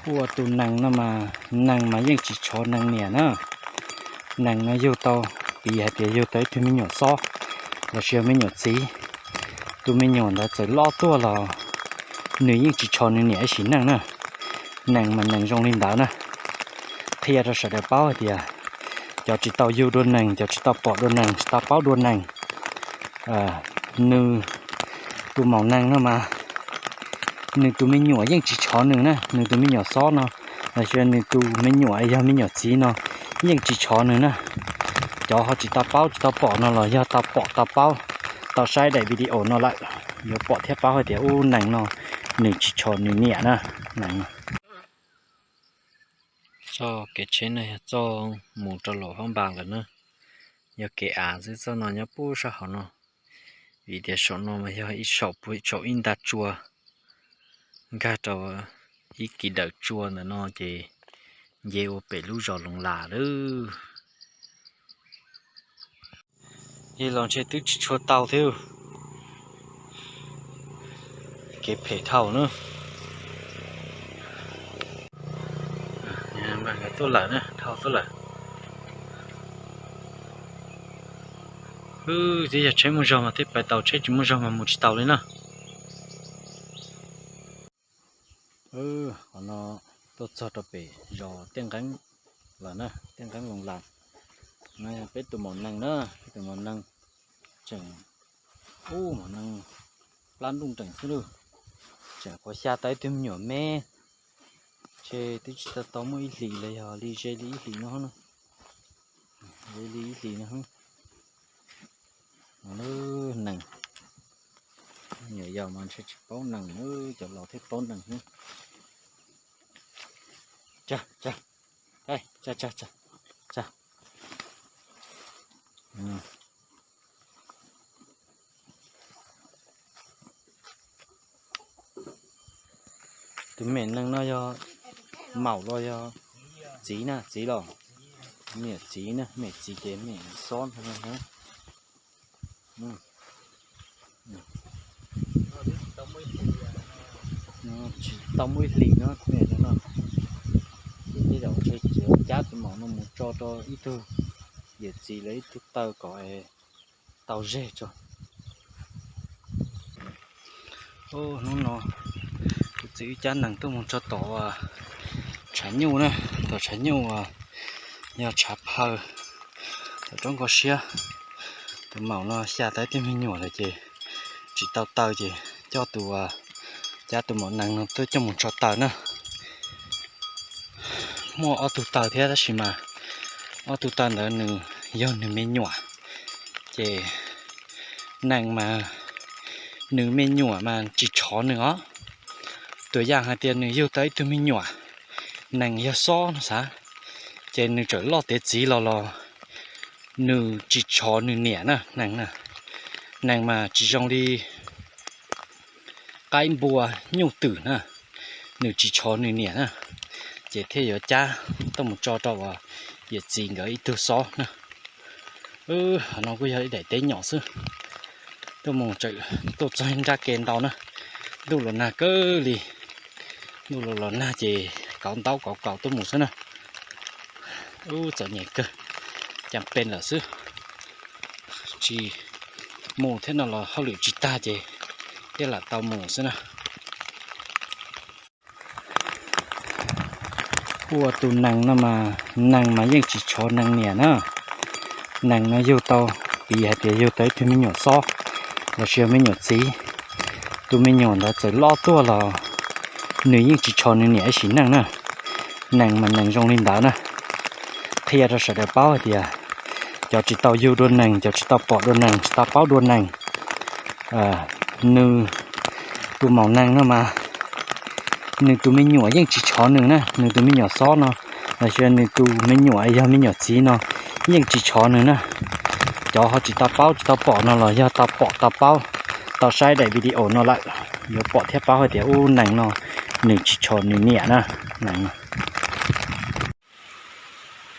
Ua tus nees no mas nees mas yeej tsis tshov nees niam na. Nees no yug tau, piv hais tias yug tau ib tug me nyuam xob los sis yog me nyuam txiv. Tus me nyuam ntawd txawm loj tuaj los nws yeej tsis tshov nws niam ib sim neej na. Nees mas nees zoo li ntawd na. Qhia rau sawv daws paub hais tias cov tsis tau yug dua nees, cov tsis tau pom dua nees, tsis tau paub dua nees, nws tus maum nees no mas nws tus me nyuam yeej tsis tshov nws na, nws tus me nyuam xob no los sis nws tus me nyuam yog me nyuam txiv no yeej tsis tshov nws na. Cov ho tsis tau paub tsis tau pom no los yog tau pom tau paub, tau saib daim video no lawm, yuav pom thiab paub hais tias ub nees no nws tsis tshov nws niam na. Nees txoj kev tsheb no yog txoj mus rau Luam Phab Npas lawm na. Yog kev av xwb, txoj no nyob puag sab hauv no, vim tias saum no mas yog ib saum, saum ib nta tsua, nkag rau ib kis dawm tsua ntawm no ces nce ua pem lub zos Loos Las lawm. Yog los ntshe twb tsis tshua tau thiab. Kev phem dhau na. Nkawd tuaj lawm na, dhau tuaj lawm. Twb yog tsheb muaj zog mas thiaj pais tau, tsheb tsis muaj zog mas mus tsis tau li na. Qhov no tuaj txog rau pem zos Tiaj Nqeeb lawm na, Tiaj Nqeeb Loos Las. No yog peb tus maum nees na, peb tus maum nees tseem, ub, maum nees plab ntuj nreem xwb lauj. Tseem quav xya tau ib tug me nyuam me, ntshe twb tsis tau tau muaj ib hlis los yog li ze li ib hlis no na. Ze li ib hlis no. Nees, me nyuam yaus mas ntshe tsis paub nees, cov laus thiaj paub nees. Tus me nees no yog maum los yog txiv na, txiv los? Me nyuam txiv na, me nyuam txiv ces me nyuam xob no. Tsis tau muaj ib hlis no, no ces tej zaum ntshe txiv cab tus maum no mus tso rau ib tug yawm txiv lawv ib tug taw kom tau zeg tso. Hnub no kuv txiv wb cab nees tuaj mus tso tom tshav nyuj na, tom tshav nyuj yog tshav phaw, tom roob Nkoj Siab. Tus maum no xya tau ib tug me nyuam lawm ces tsis tau taw ces coj tus, cab tus maum nees no tuaj coj mus tso taw na. Muaj ob tug taw thiab tab sis mas ob tug taw ntawd nws yog nws me nyuam, ces nees mas nws me nyuam mas tsis tshov nws os. Tuam yam hais tias nws yug tau ib tug me nyuam, nees yog xob no xav, ces nws txawm loj tiav txiv los los nws tsis tshov nws niam na, nees na. Nees mas tsis zoo li qaib npua nyuj twm na, nws tsis tshov nws niam na, ces thiaj yuav cab tuaj mus tso rau yawm txiv nkawd ib tug xob na. Qhov no kuj yog ib daim teb nyom xwb, tuaj mus tseem tuaj txog nrab ke ntau na. Ntuj los nag kawg li, ntuj los los nag ces kauv ntaub kauv kaus tuaj mus xwb na. Ub, txom nyem kawg, cas pes lawm xwb. Tsis mus thiab no los hauj lwm tsis tag ces thiaj lam tau mus xwb na. Ua tus nees no mas nees mas yeej tsis tshov nees niam na. Nees no yug tau, piv hais tias yug tau ib tug me nyuam xob los sis yog me nyuam txiv. Tus me nyuam ntawd txawm loj tuaj los nws yeej tsis tshov nws niam ib sim neej na. Nees mas nees zoo li ntawd na. Qhia rau sawv daws paub hais tias cov tsis tau yug dua nees, cov tsis tau pom dua nees, tsis tau paub dua nees, nws tus maum nees no mas nws tus me nyuam yeej tsis tshov nws na, nws tus me nyuam xob no los sis nws tus me nyuam yog me nyuam txiv no yeej tsis tshov nws na. Cov ho tsis tau paub tsis tau pom no los yog tau pom tau paub, tau saib daim video no lawm, yuav pom thiab paub hais tias ub nees no nws tsis tshov nws niam na. Nees no,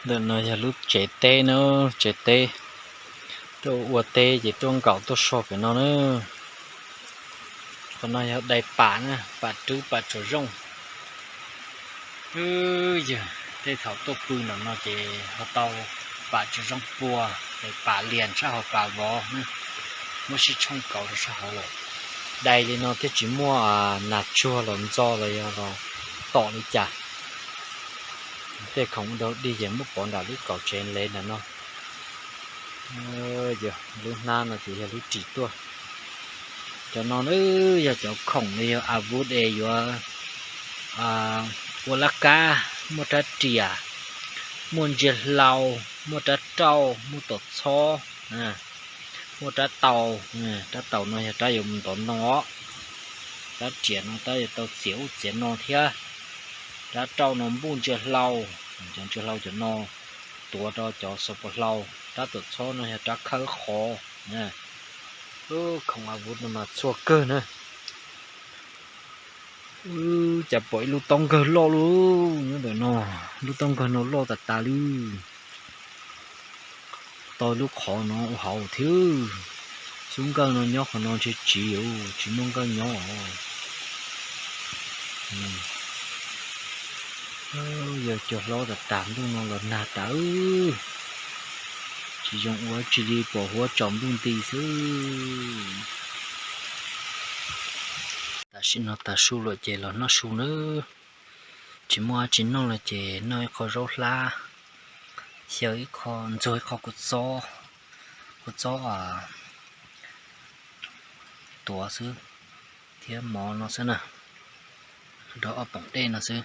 ntawm no yog lub tsev teb na, tsev teb, tuaj ua teb ces tuaj nkaum tuaj so pem no na. Qhov no yog dai pam na, pam rwb pam tsuam zooj. Wb yawg, tej thaum tuaj pw nram no ces ho tau pam tsob zoo pua, pam lias sab hauv pas vov, muab sib tshooj kauv rau sab hauv lawm. Dai li no thiaj tsis muaj nas tsuag los ntxo los yog los tom li cas. Tej khoom ua dog dig ces muab pov nram lub kaum tsev nlev nram no. Yog lub hnab no ces yog lub ris tuaj. Cov no yog cov khoom li yog a vuv es yuav ua laj kab, muaj rab riam, muaj ntsia hlau, muaj rab rauj, muaj tuam txhob, muaj rab taus. Rab taus no yog rab yuav mus ntov no. Rab riam no rab yuav tau txiav ub txiav no thiab. Rab rauj no npuj ntsia hlau, cov ntsia hlau cov no tuav rau cov xav pos hlau. Rab tuam txhob no yog rab khawb qhov. Lub khoom a vuv no mas txhua kawg na. Cas pom ib lub taub nkawg loj loj nyob ntawm no, lub taub nkawg no loj tas tas li. Tau lub qhov no ua hauv thiab. Xub nkawg no nyob qhov no ntshe tsiv, tsis muaj nkawg nyob. Yog cua hlob tas tas ntuj no los nag tas, tsis zoo ua tsi li, pom huab tsaus ntuj nti xwb. Tam sim no tas su lawm ces los noj su nawb. Tsis muaj dab tsi noj lawm ces noj ib qho zaub hlab, xyaw ib qho, ntxuag ib qho kua txob, kua txob tuav xwb, thiab mov no xwb na, rau ob poom dej no xwb.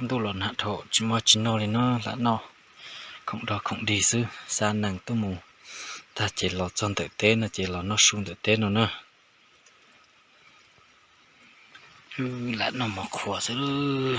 Ntuj los nag dhau tsis muaj dab tsi noj li no, lam noj khoom dog khoom dig xwb, xa nees tuaj mus tag ces los txog ntawm teb no ces los noj su ntawm teb no na. Lam noj mov qhuav xwb.